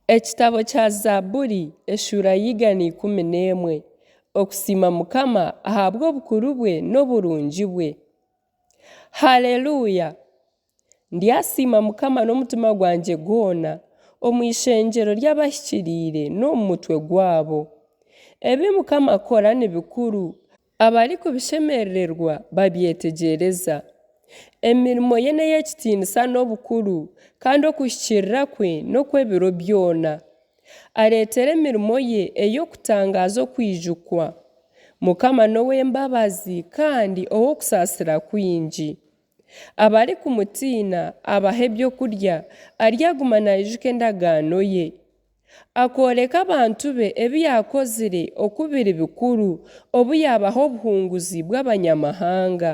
Ekitabo kya Zaaburi eshuura ya 111 Okusiima Mukama ahabw'obukuru bwe n'oburungi bwe. Haleluya! Ndyasiima Mukama n'omutima gwangye gwona, omu ishengyero ry'abahikiriire n'omu mutwe gwabo. Ebi Mukama akora ni bikuru, Abarikubishemerererwa babyetegyereza. Emirimo ye n'ey'ekitiinisa n'obukuru, kandi okuhikiirira kwe n'okw'ebiro byona. Areetera emirimo ye ey'okutangaaza okwijukwa. Mukama n'ow'embabazi kandi ow'okusaasira kwingi. Abarikumutiina abaha ebyokurya, aryaguma naijuka endagaano ye. Akooreka abantu be ebi yaakozire oku biri bikuru obu yaabaha obuhunguzi bw'abanyamahanga.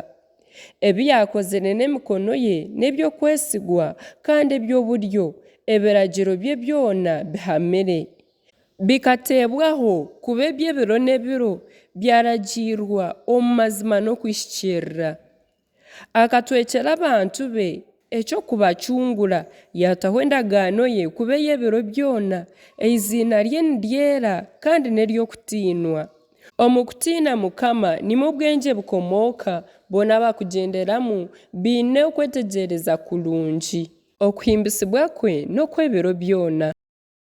Ebi yaakozire n'emikono ye n'eby'okwesigwa kandi eby'oburyo, ebiragiro bye byona bihamire. Bikateebwaho kuba eby'ebiro n'ebiro, byaragiirwa omu mazima n'okuhikiirira. Akatwekyera abantu be eky'okubacungura, yaataho endagaano ye kuba ey'ebiro byona. Eiziina rye niryera kandi n'ery'okutiinwa. Omu kutiina Mukama nimwo obwengye bukomooka, boona abakugyenderamu baine okwetegyereza kurungi. Okuhimbisibwa kwe n'okw'ebiro byona.